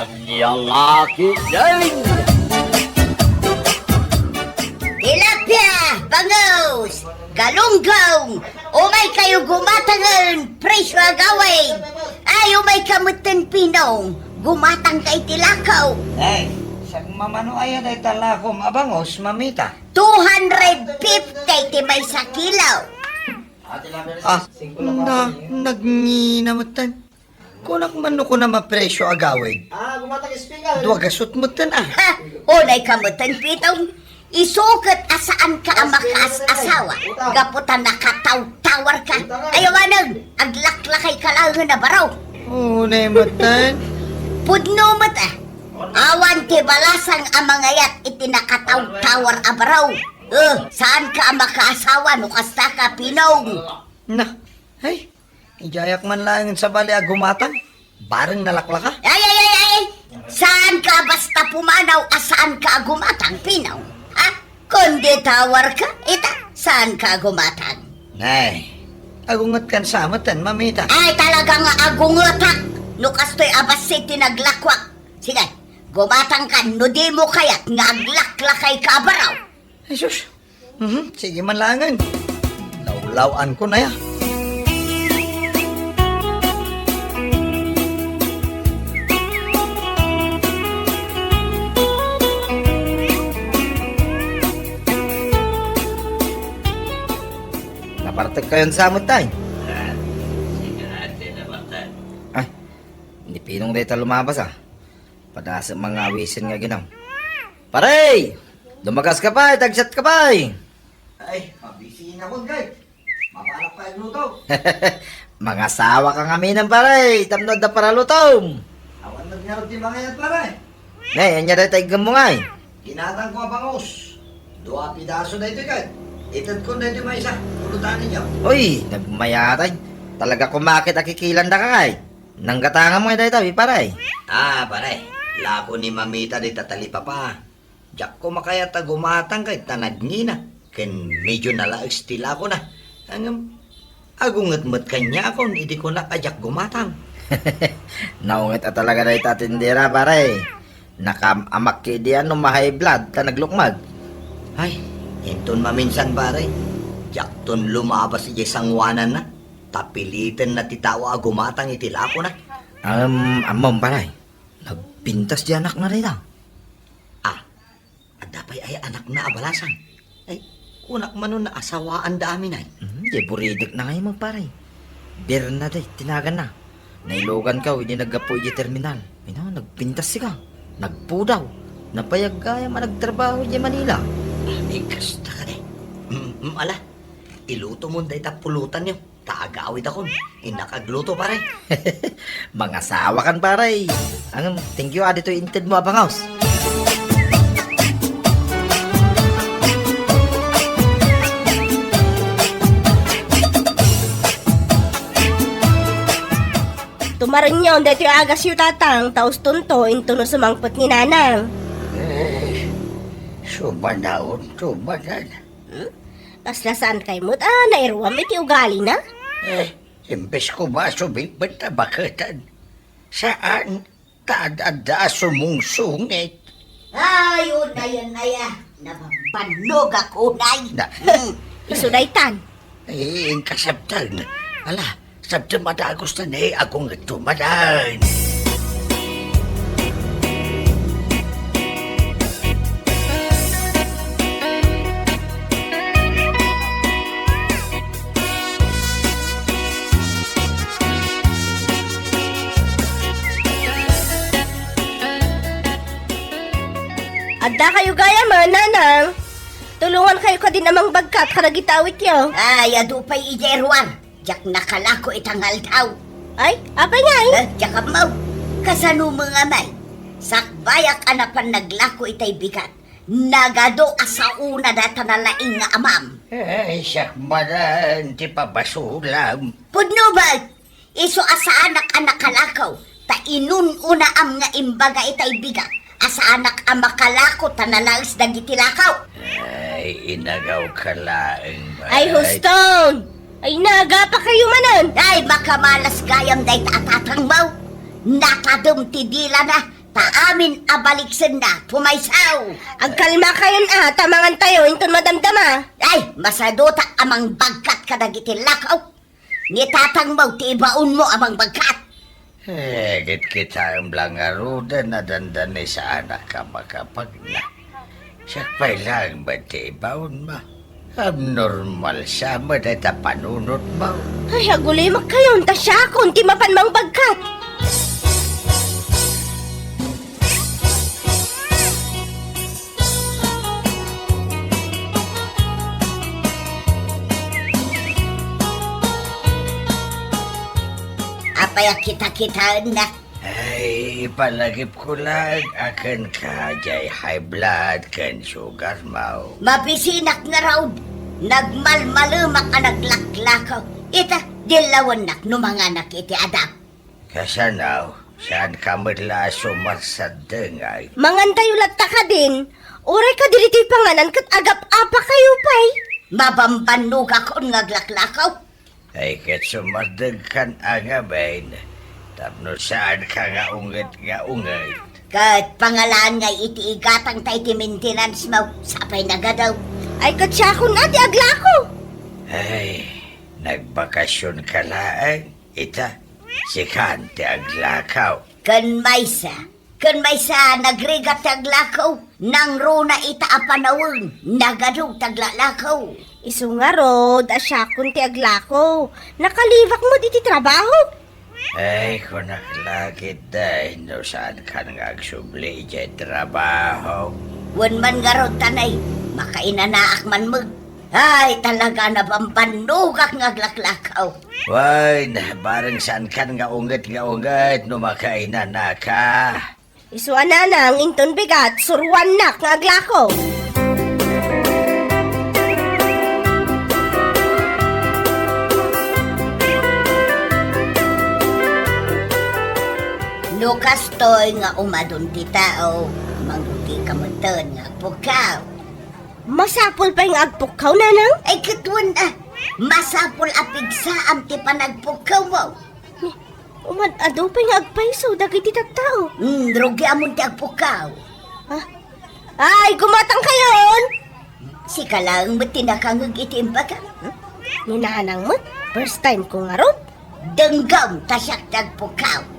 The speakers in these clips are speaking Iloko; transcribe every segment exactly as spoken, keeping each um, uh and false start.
Ania nga kidaling? Tilapia, bangus, galunggong, umay kayo gumatangen, presyo agawid. Ay, umay ka metten, Pinong, gumatang ka iti lako. Ay, sagmamano aya dayta lakom a bangus, mamita? Two hundred fifty ti maysa kilo. Ah, na, nagngina metten. Kunak man no kunam a presyo agawid. Ah, gumatang speaker. Dua gasut metten, ah. Ha? Unay ka metten, Pitong. Isu ket a saan ka a makaas-asawa. Gapu ta nakatawtawar ka. Ayaw anen, aglaklakay ka laengen a baro. Unay metten. Pudno met, ah. Awan ti balasang a mangayat iti nakatawtawar a baro. Eh, saan ka a makaasawa no kasta ka, Pinong? Na, ay, idiayak man laengen sabali a gumatang. Bareng nalaklaka? Ay, ay, ay, ay! Saan ka basta pumanaw a saan ka a gumatang, Pinong? Ha? Kundi tawar ka, ita, saan ka a gumatang? Nay, agunget kan sa metten, mamita. Ay, talaga nga agungetak no kastoy a bassit ti naglakwak. Sige, gumatang ka no di mo kayat nga aglaklakay ka a baro. Ay, sus. Mhm, sige man laengen. Lawlaw-an ko na ya. Napartek kayon sa met, tay? Ay, ni Pinong dayta lumabas, ah. Padasem nga awisen nga aginam. Pare! Lumagas ka, pay! Tagsiat ka, pay! Ay, mabisi na ko, guys. Mabalak pa agluto. Mangasawa ka ngamin, pare. Tapno adda paralutom. Awan nagngaro ti mangayat, pare. Ne, ania dayta iggem mo ngay? Ginatang ko a bangus. Dua pidaso daytoy, guys. Ited ko daytoy maysa. Pulutan ninyo. Uy, nagmayatay. Talaga kumakit a kikilan da ka, kay. Nanggatangam ngay dayta, pare. Ah, pare. Lako ni mamita dayta talipapa. Diak ko makayat a gumatang kay ta nagngina, ken medio nalaes ti lakona. Ngem, agunget met kaniakon idi kunak a diak gumatang. Naunget a talaga dayta tindera, pare. Nakaam-amak idi ano ma-high blood ta naglukmag. Ay, inton maminsan, pare, diakton lumabas idiay sangoananna, ta pilitenna ti tao a gumatang iti lakona. Am, ammom, pare, nagpintas di anakna dayta. Ah, adda pay aya anakna a balasang? Ay, kunak man no naasawaanda amin ay. Hmm, di buridek na ngay mo, pare. Bernadette, ti naganna. Nailogan ka, idi naggapu iti terminal. Ina, nagpintas sika. Nagpudaw. Nabayag gayam a nagtrabaho di Manila. Ay, kasta ka di. Mm, mm, ala, iluto mo dayta pulutan niyo. Ta agawid akon, innak agluto, pare. Mangasawa kan, pare. Ang thank you, ah, ditoy inted mo a bangus. Tumarenyon daytoy agasyo, tatang, ta ustonto intono sumangpet ni nanang. Eh, sumanaon, sumanan. Hmm? Kasla saan kay met a nairuam iti ugalina? Eh, imbes koma a sumingpet a baketan, saan, ta ad-adda a sumungsungit. Ay, unay, unay, ah. Napapannog ako, unay. Na- Hmm. Isu daytan. Eh, inkasabtan. Ala, sabtem a dagus ta ne, agunget tumadan. Adda kayo gayam, nanang. Tulungan kayo kadin a mangbagkat kadagiti awityo. Ay, adu pay idiay ruar. Diak nakalako ita nga aldaw. Ay, apay ngay? Eh, diak ammo. Kasano mo nga may? Sakbayak a napan naglako itay bigat. Nagadu a saona data nalaing nga amam. Ay, siak manen ti pabasulam. Pudno ba? Isu a saanak a nakalako, ta inun-unaam nga imbaga itay bigat a saanak a makalako ta nalaes dagiti lako. Ay, inagaw ka laeng, Ay, bay. Huston! Ay, nagapa kayo manen! Ay, makamalas gayam dayta a tatangmo. Natadem ti dilana, ta Amin a baliksenna, pumaysaw. Agkalmakayon a, ta mangantayo inton madamdama. Ay, masadutak a mangbagkat kadagiti lakaw. Ni tatangmo ti ibaonmo a mangbagkat. Eh, kitkitaem la ngaruden a dandani saanak a makapagna. Siak pay laeng met ti ibaonmo. Abnormal sa met dayta panunotmo. Ay, agulimakkayon, ta siakon ti mapan mangbagkat. Apay a kita-kitaennak? Ay, ipalagipko laeng a kenka diay high blood ken sugarmo. Mabisinak ngarud. Nagmalmalemak a naglaklakaw. Ita, dillawennak no manganak iti adap. Kasano? Saanka met la a sumarsaddengay? Mangantayo latta kadin. Uray kadi ditoy panganan ket agap-apakayo pay. Mabambannogakon nga aglaklakaw. Ay, ket sumardengkan a ngamin, tapno saanka nga unget nga unget. Ket pangalaan ngay iti igatangta iti maintenance mo, sapay nagadaw. Ay, ket siakon a ti aglako. Ay, nagbakasionka laeng, ita, sikan ti aglakaw. Ken maysa, ken maysa, nagrigat ti aglako. Nangruna ita a panawen, nagadu ti aglalako. Isu ngarud a siakon ti aglako. Nakalibak met iti trabaho. Ay, kunak la ketdi, no saankan nga agsubli idiay trabaho. Wen man ngarud, tanay, makainanaak man met. Ay, talaga, nabambannogak nga aglaklakaw. Wen, bareng saankan nga unget nga unget no makainanaka. Isu a nanang inton bigat, suruannak nga aglako. No kastoy nga umadun ti tao, mangrugi ka metten nga agpukkaw. Masapul pay nga agpukkaw, nanang? Ay, ket wen a, masapul a pigsaam ti panagpukkawmo. Umad-adu pay nga agpayso dagiti tattao. Hmm, rugiamon ti agpukkaw. Ah? Ay, gumatangkayon! Sika laeng met ti nakangeg iti imbagam. Hmm? Ni nanang met, first time ko ngarud. Denggem ta siak ti agpukkaw.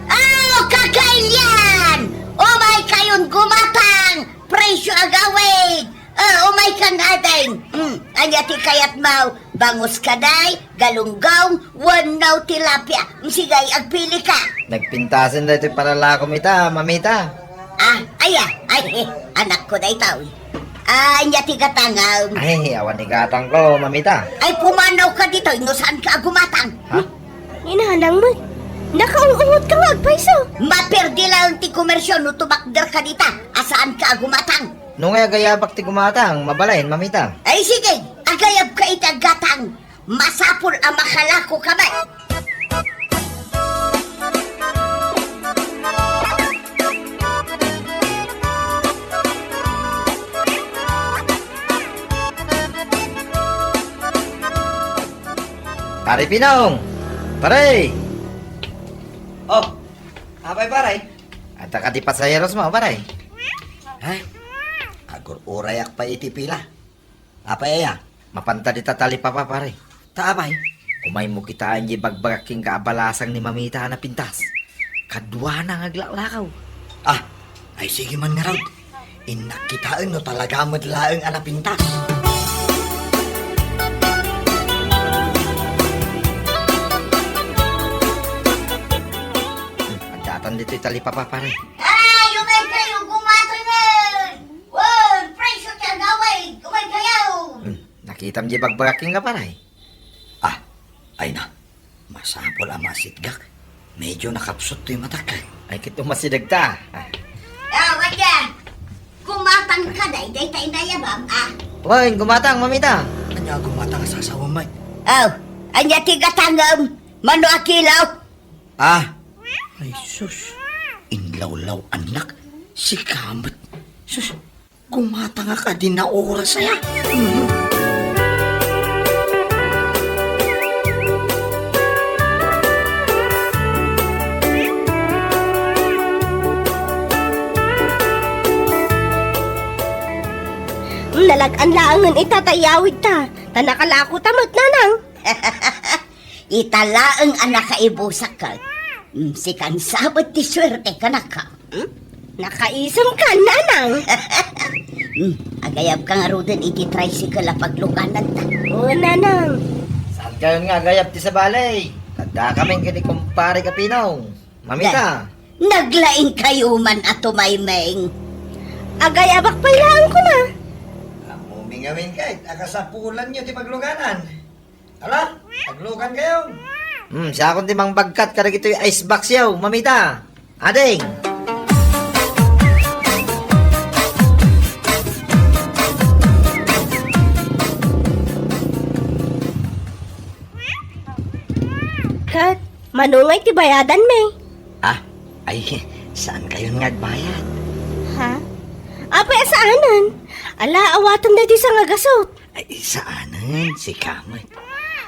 Oh, kakailian! Umaykayon gumatang! Presyo agawid! Ah, umaykan, ading. Hmm, ania ti kayatmo? Bangus kadi, galunggong, wenno tilapia? Hmm, sige, agpilika. Nagpintasen daytoy panalakom ita, mamita. Ah, aya, ay, eh, anakko daytoy. Ah, ania ti gatangam? Ay, awan igatangko, mamita. Ay, pumanawka ditoy no saanka a gumatang. Ha? Ni nanang met, nakaung-ungotka nga agpayso. Maperdi laeng ti komersio no tumakderka dita a saanka a gumatang. No ngay agayabak ti gumatang, mabalin, mamita. Ay, sige, agayabka iti aggatang. Masapul a makalakoka met. Pare Pinong! Pare! Oh, apay, pare? Adda kadi pasaheros mo, pare? Ha? Agur-urayak pay iti pila. Apay aya? Mapanta dita talipapa, pare. Ta apay? Umaymo kitaen diay bagbagak kenka a balasang ni mamita a napintas. Kaduana nga aglaklakaw. Ah, ay sige man ngarud. Innak kitaen no talaga met laeng a napintas. Hmm, addatan ditoy talipapa, pare. Ay, umaykayo, gumatangen! Wen, presyo ti agawid, umaykayo! Hmm, nakitam diay bagbagak kenka, pare? Ah, ay na. Masapul a masitgak. Medyo nakapsut toy matak. Ay, ket umasidegta. Ah. Ah, wen, gumatangka daydiay ta inayabam, ah. Wen, gumatang, mamita. Ania gumatang a sasawem met? Oh, ania ti gatangem? Mano a kilo? Ah. Ay, sus. Inlawlaw-annak. Sika met. Sus. Gumatangak a di naoras aya. Saan laengen ita ta iyawidta, ta nakalako ta met, Nanang. Ita laeng a nakaibusak. Mm, sikan sabet ti suerte kanaka. Hmm? Nakaisem ka, Nanang. Hmm, agayab ka ngaruden iti tricycle a paglugananta. Oo, Nanang. Saan kayon nga agayab ti sabali? Adda kamin ken ni kumpare Kapinaw. Mamita. Naglaing kayo man a tumaymeng. Agayabak pay laeng kuna. Ammom ngamin ket, akasapulan yo ti pagluganan. Ala, paglugan kayo. Hmm, siakon ti mangbagkat kadagitoy ice box yo, mamita. Ading. Ket, mano ngay ti bayadanmi? Ah, ay, saan kayon nga agbayad? Ha? Apay a saanen? Ala, awaten daytoy sangagasut. Ay, saanen, sika met.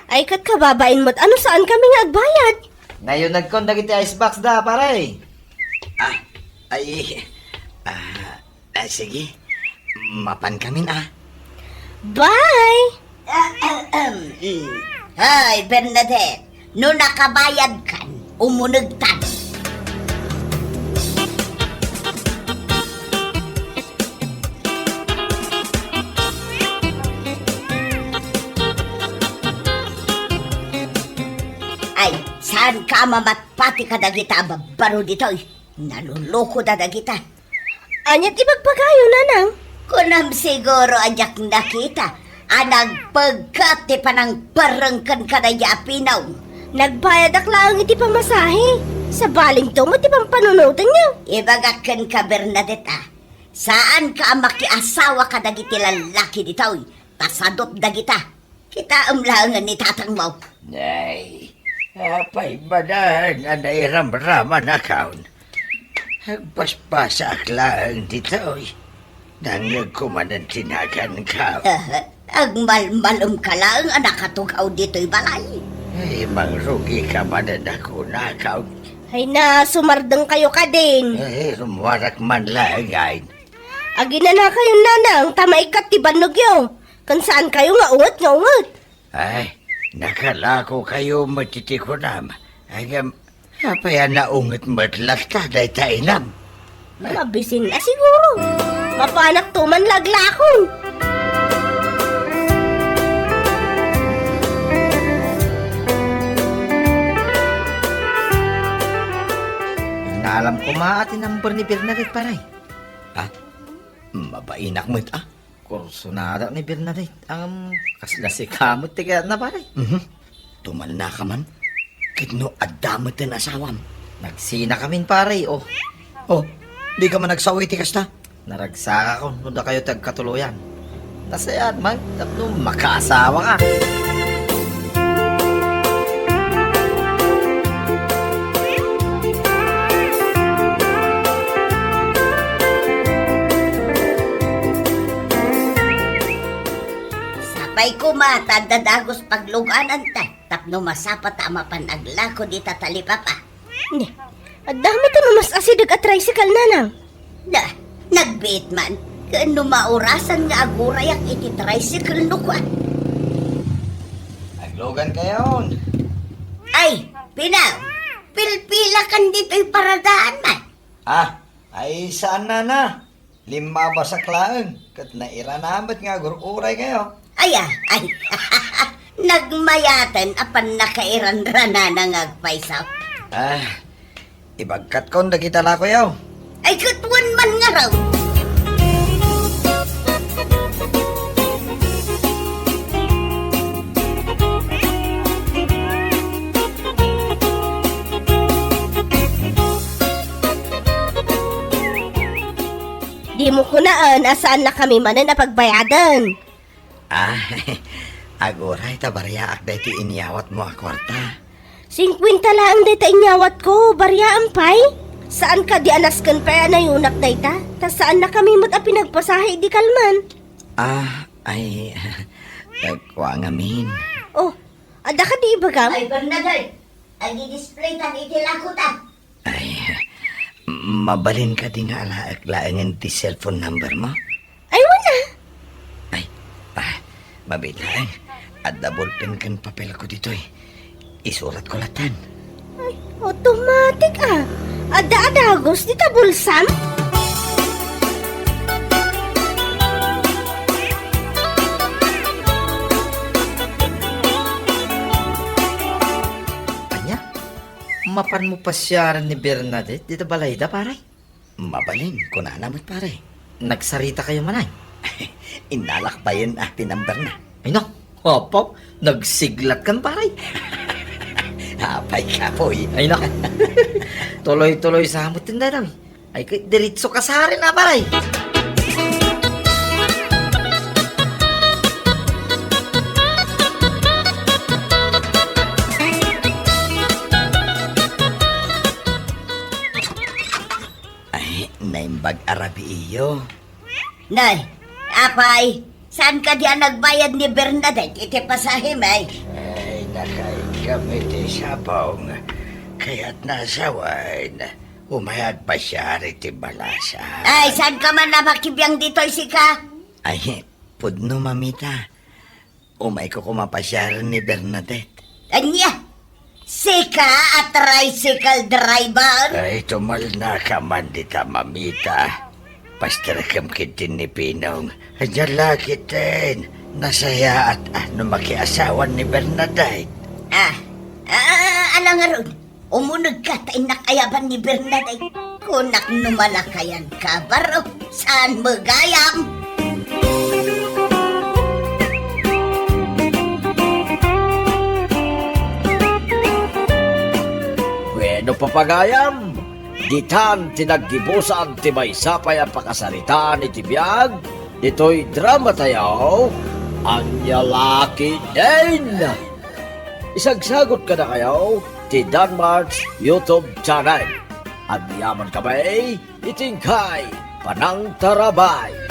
Ay, ket kababain met, ano saan kami nga agbayad? Nayunagkon dagiti ice box da, pare. Ah, ay, ah, ah, sige. Mapan kamin, ah. Bye! Ahem, mm. Hoy, Bernadette, no nakabayad kan, umunegtan. Ay, saan ka mamatpati kadagita a babbaro ditoy? Naluluko da dagita. Ania ti bagbagayo, Nanang? Kunam siguro a diak nakita a nagpegkat ti panangpareng ken kadaydi a pinaw. Nagbayadak laeng iti pamasahe. Sabalinto met ti pampanunotenyo. Ibagak kenka, Bernadette, a, saan ka a makiasawa kadagiti lallaki ditoy, ta sadut dagita. Kitaem laengen ni tatangmo. Nay, apay manen a nairamramanakon? Agpaspasaak laeng ditoy. Nangngegko manen ti naganko. Agmalmalem ka laeng a nakatugaw ditoy balay. Ay, mangrugi ka manen a kunakon. Ay na, sumardeng kayo kadin. Ay, rummuarak man laeng, ay. Aginana kayon, Nanang, ta maikkat ti bannogyo. Ken saan kayo nga unget nga unget. Ay, nakalako kayo met iti kunam. Ay, ngem, apay a naunget met latta dayta inam? Mabisin a siguro. Mapanakto man laglakon. Naalam koma a ti number ni Bernadette, pare. Ah, mabainak met, ah. Kursunada ni Bernadette. Am, kasla sika met ti kayatna, pare. Mhm. Tumalna ka man. Ket no adda met ti asawam. Nagsinakamin, pare, oh. Oh, di ka man nagsaw iti kasta? Naragsakakon no dakayo ti agkatuloyan. Ta sayaat man, tapno makaasawa ka. Sapay koma ta adda dagus paglugananta tapno masapata a mapan aglako dita talipapa. Ni, adda met ti mamas-asideg a tricycle, Nanang. Da, nagbiit man. Ken no maurasan nga agurayak iti tricycle no kua. Aglugan kayon. Ay, Pinaw, pilpilakan ditoy paradaan man. Ah, ay saan, Nana? Limmabasak laeng, ket nairanamet nga agur-uray kayo. Aya, ay, nagmayaten a pannakairanranana nga agpayso. Ah, ibagkatkon dagita lakoyo. Ay, ket wen man ngarud. Dimo kunaen a saannakami manen a pagbayaden. Ah, aguray ta bariaak daytoy inyawatmo a kuarta. Singkuenta laeng dayta inyawatko, bariaam pay? Saan kadi a nasken pay a nayunak dayta? Ta saannakami met a pinagpasahe idi kalman. Ah, ay, kua ngamin. Oh, adda kadi ibagam? Ay, Bernadette, agidisplay tan iti lakota. Ay, mabalin kadi nga alaek laengen ti cellphone number mo? Ay, wen a. Ay, Mamita, adda bolpen ken papelko ditoy. Isuratko lattan. Ay, automatic a. Adda a dagus dita bulsam? Ania? Mapanmo pasiaren ni Bernadette dita balayda, pare? Mabalin, kunana met, pare. Nagsaritakayo manen? Innalak bayen a ti numberna. Ay, no. Apo, nagsiglatkan, pare. Apay, kapoy. Ay, no. Tuloy-tuloy sa met ti daytoy. Ay, ket diretso kasaren a, pare. Ay, naimbag a rabiiyo. Nay, apay, saan kadi a nagbayad ni Bernadette iti pasahem, ay? Ay, nakaigam iti sapong. Kayatna a sawen, umay agpasiar iti balasang. Ay, saan ka man a makibiang ditoy, sika? Ay, pudno, mamita. Umayko koma pasiaren ni Bernadette. Ania? Sika a tricycle driver? Ay, tumalnaka man dita, mamita. Pasterekem ketdin ni Pinong. Ania la ketdin? Nasayaat a no makiasawan ni Bernadette. Ah, ah, ala ngarud. Umunegka ta innak ayaban ni Bernadette. Kunak no malakayanka, baro, saan met gayam? Bueno, papagayam, ditan ti naggibusan ti maysa pay a pakasaritaan iti biag ditoy dramatayo, Ania la ketdin? Isagsagut kadakayo ti Danmart's YouTube channel. Agyamankami iti inkay panangtarabay.